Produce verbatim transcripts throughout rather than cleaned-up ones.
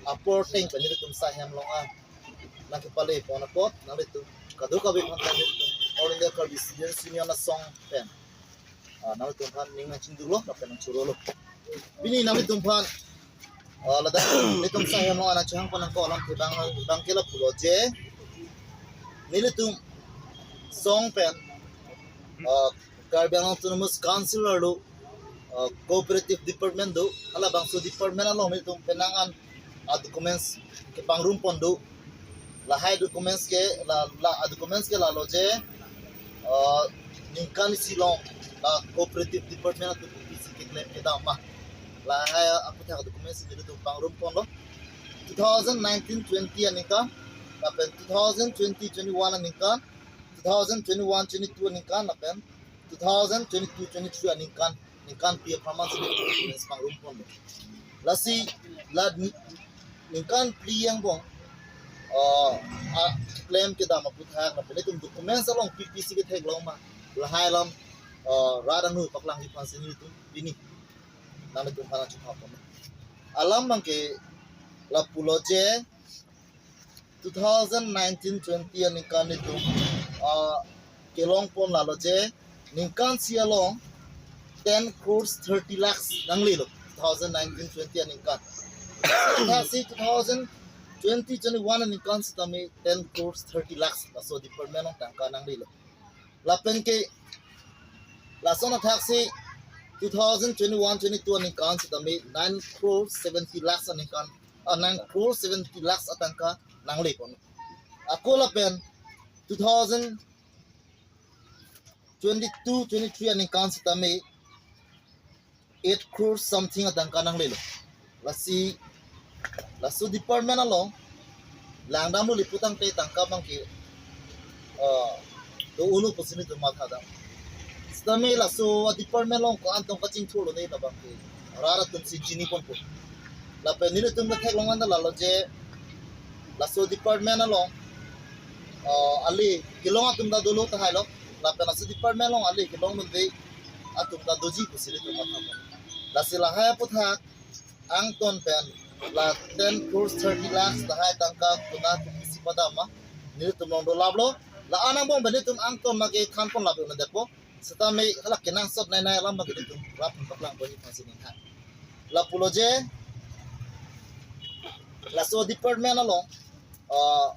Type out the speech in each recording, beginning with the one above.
apor ateng pen nelitum saihem along an nangkepale pon apot nanglitum kadokave aphan pen nelitum All India Karbi Students Union asong pen, ah, nanglitum aphan ning nangchingduklo lapen nangchorolo. Pini nanglitum aphan, ah, ladak nelitum saihem along an nangchehang pon nangkok alamthe abang, abangke lapulo je, nelitum asong pen, ah, Karbi Anglong Autonomous Council arlo, ah, cooperative department do, halabangso department along nelitum penang an a-documents kepangrum pon do. Lahai documents ke la, la a-documents ke lalo je, ah, ningkan isi along la cooperative department atum kopisi keklem kedam ma, lahai aputhak documents nelitum pangrum ponlo. Two thousand nineteen twenty aningkan, lapen two thousand twenty twenty-one aningkan, two thousand twenty-one twenty-two aningkan, lapen two thousand twenty-two twenty-three aningkan, ningkan phli apharman si documents pangrum ponlo. Lasi la ni-, ningkan phli angbong, ah, a, keklem kedam aputhak lapen itum documents along kopisi ketheklong ma, lahai alam, ah, rat angno paklangji aphan si nelitum pini nanglitum aphan nangchehang pon. Alam abangke lapulo je, two thousand nineteen twenty aningkan nelitum, ah, kelong pon lalo je, ningkan isi along ten crores thirty lakhs nanglelo, two thousand nineteen twenty aningkan. Lasi two thousand twenty twenty-one aningkan sitame ten crores thirty lakhs laso department along tangka nanglelo. Lapen ke lason athaksi two thousand twenty-one twenty-two aningkan sitame nine crore seventy lakhs aningkan, ah, nine crore seventy lakhs atangka nangle pon. Ako lapen two thousand twenty-two twenty-three aningkan sitame eight crore something atangka nanglelo. Lasi laso department along langdamlo lapu tangte tangka abangke, ah, do-olo pusi nelitum mathadam. Sitame laso department along ko-an tong kachingthurlo ne labangke rat atum si chini ponpo. Lapen nelitum ketheklong anta lalo je laso department along, ah, ale kelong atum ta dolo tahailo. Lapen laso department along ale kelong mende atum ta doji pusi nelitum mathadam. Lasi lahai aputhak angton pen la ten crores thirty lakhs lahai tangka konat kopisi padam ma, nelitum along dolaplo. La-an angbong pen nelitum angton ma kethan pon lapu na depo. Sitame hala kenangsot nai nai alam ma ke nelitum rapun paklang ponji aphan si ningha. Lapulo je, laso department along, ah,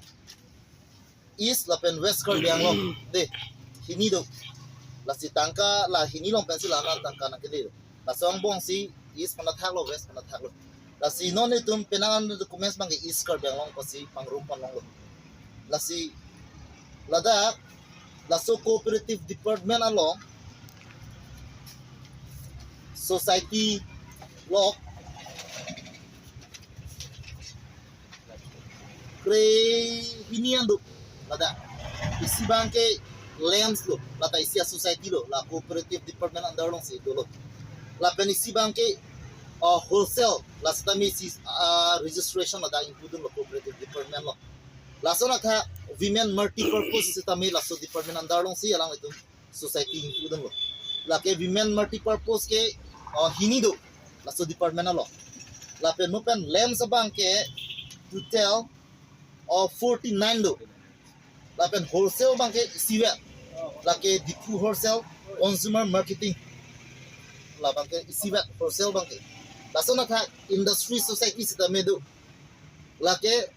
East lapen West Karbi Anglong de, hini do. Lasi tangka la hini along pensi la-an tangka nangkele do. Laso angbong si East aphan athaklo, West aphan athaklo. Lasi non itum penang documents abangke East Karbi Anglong pusi pangrum pon longlo. Lasi ladak laso cooperative department along society lok krehini an do. Ladak isi abangke LAMPS lo, ladak isi a-society lo, la cooperative department under alongsi dolo. Lapen isi abangke, uh, wholesale, la sitame isi, uh, registration ladak ingpu dunlo cooperative department along. Lason atha women multipurpose sitame laso department under alongsi alanglitum society ingpu dunlo. Lake women multipurpose ke, uh, hini do laso department along. Lapen mo pen LAMPS abangke total, uh, forty-nine do. Lapen wholesale abangke isivet. Lake Diphu Wholesale Consumer Marketing. Labangke isivet wholesale abangke. Lason atha industry society sitame do. Lake,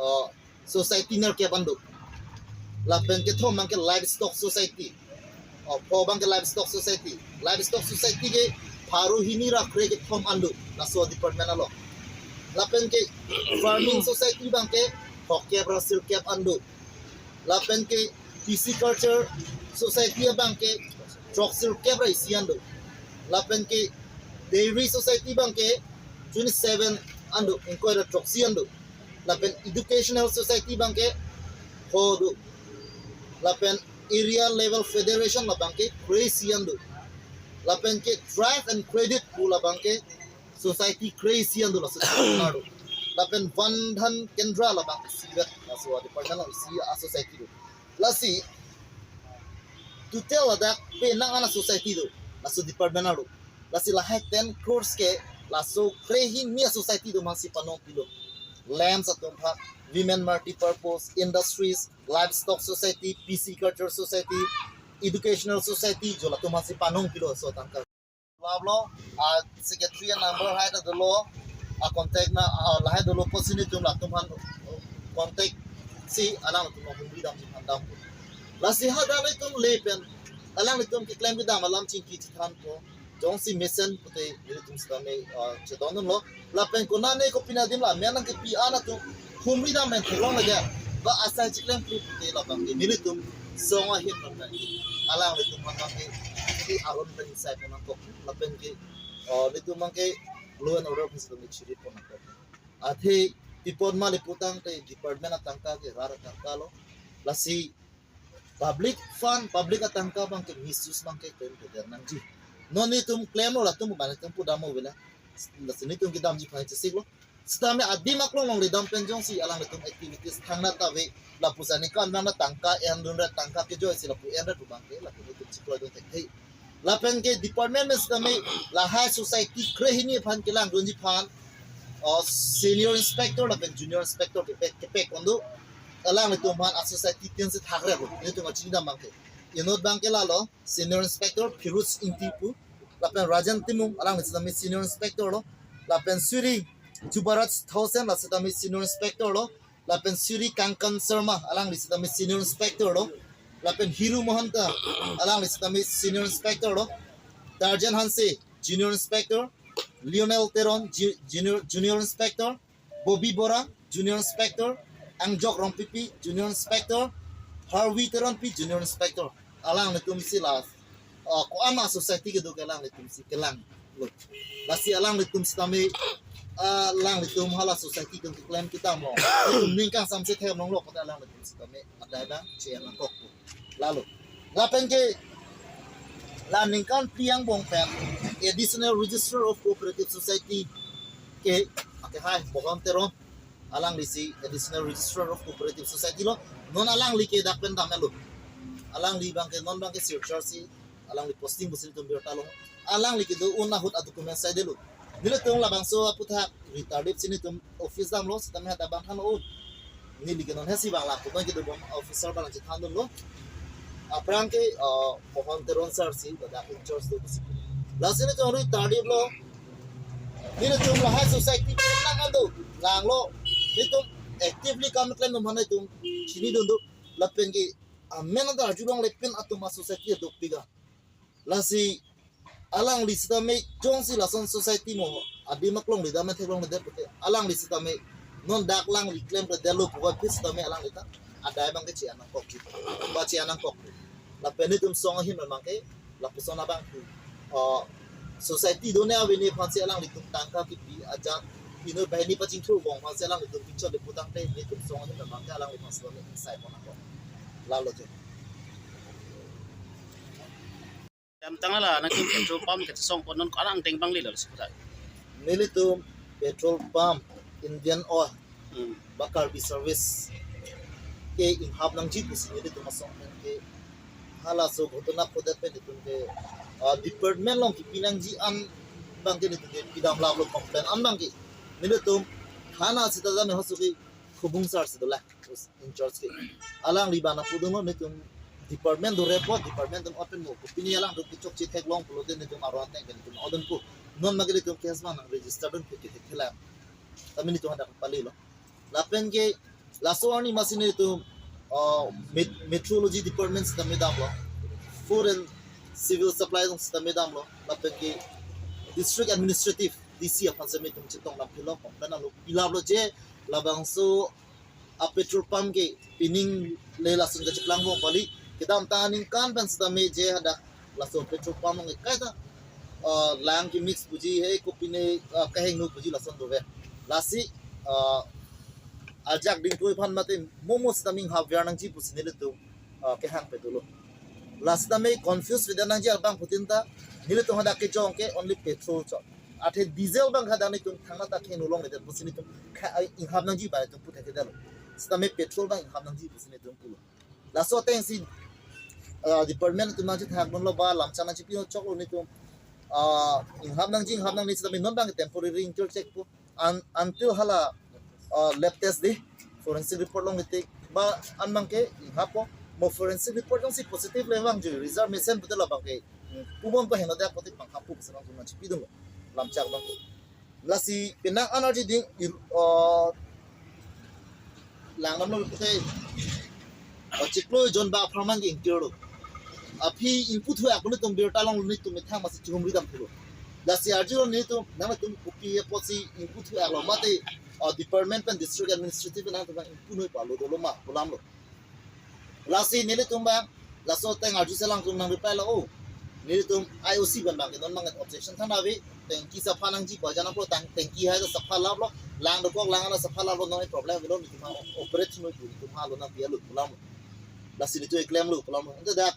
uh, society nerkep an do. Lapen kethom abangke livestock society. Oh, pho abangke livestock society. Livestock society ke pharo hini ra krekethom an do laso department along. Lapen ke farming society abangke phokep ra sirkep an do. Lapen ke pisciculture society abangke throksirkep ra isi an do. Lapen ke dairy society abangke twenty-seven an do, ingkoi ra throksi an do. Lapen educational society abangke pho do. Lapen area level federation labangke kre-isi an do. Lapen ke trust and credit pu labangke society kre-isi an do laso department do. Lapen Van Dhan Kendra labang isivet laso department along isi a-society do. Lasi total ladak penang an a-society do laso department along. Lasi lahai ten crores ke laso krehini a-society do masi panong pilo. lamps atum aphan, women multi-purpose industries, livestock society, P C culture society, educational society, jo latum aphansi panong pilo laso atangka. Lab lo, a secretary a number lahai ta dolo, a contact na, a lahai dolo pusi nelitum latum aphan contact si alanglitum humri damji aphan dam. Lasi hadak nelitum le pen alanglitum keklem kedam alam chingki chethanpo. Jongsi mesen pute nelitum sitame, ah, chedondunlo. Lapen konane kopine adim la amen nangkepi an atum humri dam pen theklongle, ba asai chiklemkle pute labang ke nelitum song ahin pen alanglitum aphan ke aron pen sai pon nangkok. Lapen ke, ah, nelitum abang ke law and order pen sitame chiri pon nangkok. Athe pi apot ma le putangte department atangka ke rat atangka lo. Lasi public fund, public atangka abang ke misuse abang ke klem keder nangji. Non nelitum klemlo, latum abang nelitum pudam ave la. Lasi nelitum kedamji aphan chesiklo. Sitame adim aklong longle dam pen jongsi alanglitum activities thangnat ave, lapuson aningkan abang na tangka endun ra, tangka kejoi si lapu en ra pu abang ke, lapu nelitum chikloidun thekthe. Lapen ke department pen sitame lahai society krehini aphan kelangdunji aphan, oh, senior inspector lapen junior inspector kepek, kepek kondo. Alanglitum aphan a society tin si thakre lo, nelitum kachini dam abang ke. Inut abang ke lalo, senior inspector Phirus Ingti pu, lapen Rajan Timung, alangli sitame senior inspector lo, lapen Suri Jubaraj Thaosen, la sitame senior inspector lo, lapen Suri Kankan Sharma, alangli sitame senior inspector lo, lapen Hiru Mohanta, alangli sitame senior inspector lo, Darjan Hanse, junior inspector, Lionel Teron, ju-, junior, junior inspector, Bobby Bora, junior inspector, Angjok Rongpipi, junior inspector, Harvey Teronpi, junior inspector. Alanglitum si la, ah, ko-an a society kedo ke alanglitum si kelanglo. Lasi alanglitum sitame, ah, alanglitum hala society kedo keklem kedamlo. Nelitum ning kangsamse thek longlo pute alanglitum sitame adai abang che-en nangkokpo. Lalo. Lapen ke la ningkan phli angbong pen Additional Registrar of Cooperative Society ke, akehai Mohon Teron, alangli si Additional Registrar of Cooperative Society lo. Non alangli ke dak pen damlo. Alangli abang ke non abang ke Silchar si alangli posting pusi nelitum birta long. Alangli kedo-an ahut a document saidelo. Nelitum labangso aputhak retired si nelitum office damlo, sitame hadak abang than-un. Neli ke non hesi abang lang, kutang kedobom officer abang chethandunlo. Aphrang ke, ah, Mohon Teron sir si, pada in charge do si. Lasi nelitum retired lo. Nelitum lahai society pen lang ando, langlo. Nelitum actively kam klem atum aphan nelitum chinidun do. Lapen ke amen anta arjulongle pen atum a society dopik a. Lasi alangli sitame jongsi lason society mo adim aklong le dam, theklongle det pute, alangli sitame non dak alangli klemkledetlo pu aphi sitame alangli ta adai abang ke che-en nangkokji, ba che-en nangkok. Lapen nelitum song ahin abang ke lapuson abang ke, ah, society done aveni aphansi alanglitum tangka kepi ajat, inut banghini pachingthur angbong aphansi alanglitum pinchot le putangte nelitum song ahin abang ke alangli aphan sitame sai pon nangkok. Lalo je. Damtang la nangtum petrol pump kachesong pon non ko-an angdeng abang le lo si puthot. Nelitum petrol pump, Indian Oil, Hmm. ba Karbi Service ke inghap nangji pusi nelitum asong pen ke halaso ghotona kodet pen nelitum ke, ah, department along kepi nangji an abang ke nelitum ke pidam lap lo complain an abang ke. Nelitum thana sita jame hosuki Khubung sir si dolang, in charge ke. Alangli abang nangpudunlo nelitum department do report, department atum open mo. Kopine alangtum kechokche theklong pulote nelitum aron ateng ke nelitum odun pu. Non abang ke nelitum case abang nang register dun pu ke thekthe lang. Tame nelitum hadak pali lo. Lapen ke laso arni masi nelitum, ah, met-, metrology department sitame damlo. Food and Civil Supply along sitame damlo. Lapen ke District Administrative D C aphan sitame nelitum chetong lam philo, complain lo, pilap lo je labangso a petrol pump ke pining le lason kacheplang angbong kali, kedamtang aningkan pen sitame je hadak laso petrol pump along kaita, ah, lang kemix puji he kopine, ah, kahingno puji lason dover. Lasi, ah, ajak dingtui aphan mate mo mo sitame inghap ver nangji pusi nelitum, ah, kehang pe dolo. Lasi tame confuse vedet nangji abang putin ta nelitum hadak kejong ke only petrol chot. Athe diesel abang hadak nelitum thangnat ta kehingno longledet pusi nelitum kha-, inghap nangji ba nelitum pu thekthedetlo. Sitame petrol abang inghap nangji pusi nelitum pulo. Laso ateng si, ah, department atum nangchethak dunlo ba lamchang nangchipilo choklo nelitum, ah, inghap nangji, inghap nangji sitame non abang temporary incur check pu. Un-, until hala uh, lab test de, forensic report along niti ba an abangke inghapo, mo forensic report jongsi positive le vangji, result mesen pute labangke, hmm, pubon pa heno de apotik panghapu pusi nangtum nangchipidunlo, lamchak abangke. Lasi penang an arjuding, uh, langdamlo pute, uh, chiklo jon ba apharman ke ingkirlo. Aphi ingpu thu-ak nelitum birta along nelitum methang masi chihumri dam thulo. Lasi arjulo nelitum, nangtum kopi apotsi ingpu thu-aklo mate, uh, department pen district administrative pen nangtum ingpu noi pa lo dolo ma pu alamlo. Lasi nelitum abang laso ateng arjusi alangtum nang reply lo, oh, nelitum I O C pen abangke non abangke objection than ave, tangki sapha nangji, bajan apro tang tangki hai sapha laplo, lang dokok lang ana sapha laplo, no problem avelo, nelitum ha operate noi, nelitum ha lo nangpi alo pu alamlo. Lasi nelitum klemlo pu alamlo. Ante dak,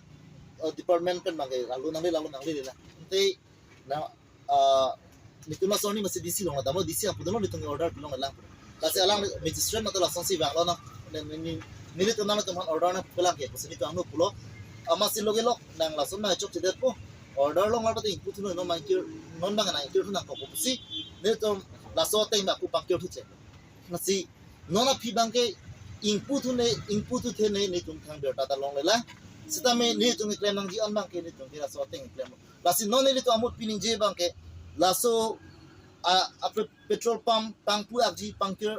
uh, department pen abangke lalu nangle, lalu nangle la. Ante na, ah, nelitum laso arni masi D C along damlo, D C apudunlo nelitum order pilong lang. Lasi alang magistrate mate lasonsi vanglo na. Ne, ne, ne, nelitum nangtum aphan order nangpi lang ke pusi nelitum angno pulo. Amatsi loge lok nang lason nangchokchedetpo. Order along arpate ingpu thu noi, non abangke, non abang nangkir thu nangkok pusi nelitum laso ateng abang ako pangkir thuche. Lasi non aphi abangke ingpu thu ne, ingpu thuthe ne, nelitum thang birta ta longlelang. Sitame nelitum keklem nangji an abangke nelitum ke laso ateng klemlo. Lasi non nelitum amut piningje abangke laso a, a pe-, petrol pump pangpu-akji, pangkir,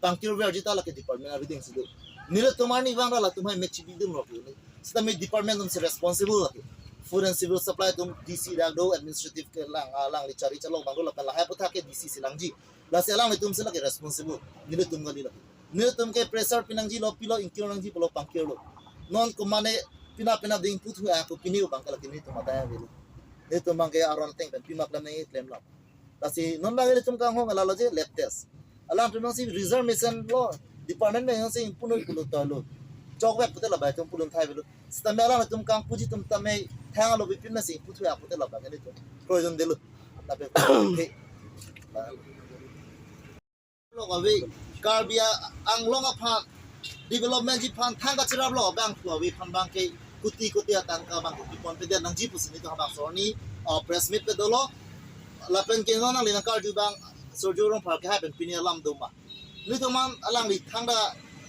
pangkirverji ta lake department arideng si do. Nelitum arni vang ra latum hai me chibidunlo ke. Sitame department atumsi responsible lake. Food and Civil Supply atum, D C dak do, administrative kelang, alangli chari chalok abang do lapen lahai aputhak ke D C si langji. Lasi alanglitumsi lake responsible. Nelitum kali lake. Nelitum ke pressure pinangjilo, pilo ingkir nangji pulo pangkirlo. Non komane pina pina ding puthu ako pini abangke lake nelitum adai avelo. Nelitum abangke aron ateng pen pima klem nangji klemlo. Lasi non abang nelitum kanghon lalo je lab test. Alangtum nangsi result mesenlo, department pen nangsi ingpu noi pulo tolo. Chokvek pute labang itum pulun thai avelo. Sitame alangtum kangpuji atum tame thang alo bipin nangsi ingpu thu-ak pute labang nelitum proyojon detlo. Lapen he. Lok ave, Karbi Anglong aphan development ji aphan thang kachirap lo abang thu ave aphan abangke kuti kuti atangka abangke kipon pede nangji pusi nelitum labangso arni, uh, press meet pedolo. Lapen ke non nangli nangkarju abang Surjya Rongphar ke hai pen pini alam doma. Nelitum aphan alangli thangta,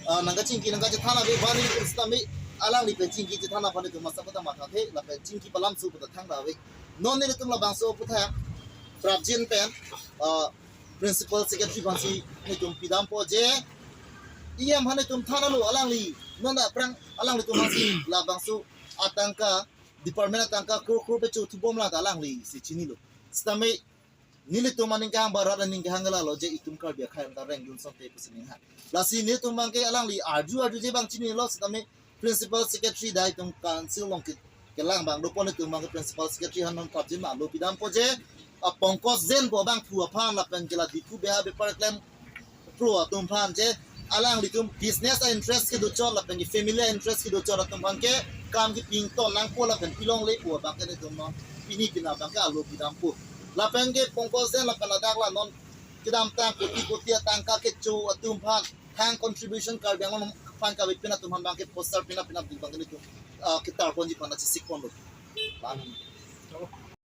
uh, nangkachingki nangkachethan ave, bani sitame alangli pen chingki chethan aphan nelitum masa kota mathathe, lapen chingki palam su kota thangta ave. Non nelitum labangso aputhak prapjin pen, uh, Principal Secretary aphansi nelitum pidampo je, E M aphan nelitum thanlo alangli, non aphrang alanglitum aphansi labangso atangka, department atangka kror kror pecho thubom lang ta alanglisi chinilo. Sitame nelitum aning kehang, Bharat aning kehang lalo je itum Karbi akhei ta rengdun asonte pusi ning ha. Lasi nelitum abangke alangli arju arju je abang chinilo, sitame Principal Secretary dak itum council along ke, kelang abang dopo, nelitum abangke Principal Secretary aphan non prapjin ma alo pidampo je, a Pankaj Jain pu abangphu aphan lapen ke la Diphu beha bepar klem pro atum aphan je, alanglitum business a interest kedochot lapen ke family a interest kedochot atum aphan ke kam kepington nangpo lapen pilongle pu abangke nelitum non pini pina abangke alo pidampo. Lapen ke Pankaj Jain lapen ladak la non kedamtang koti koti atangka kecho atum aphan, thang contribution Karbi Anglong aphan kavepin atum aphan abangke poster pina pina abang nelitum, ah, ketar ponji aphan nangchesik ponlo. Lapen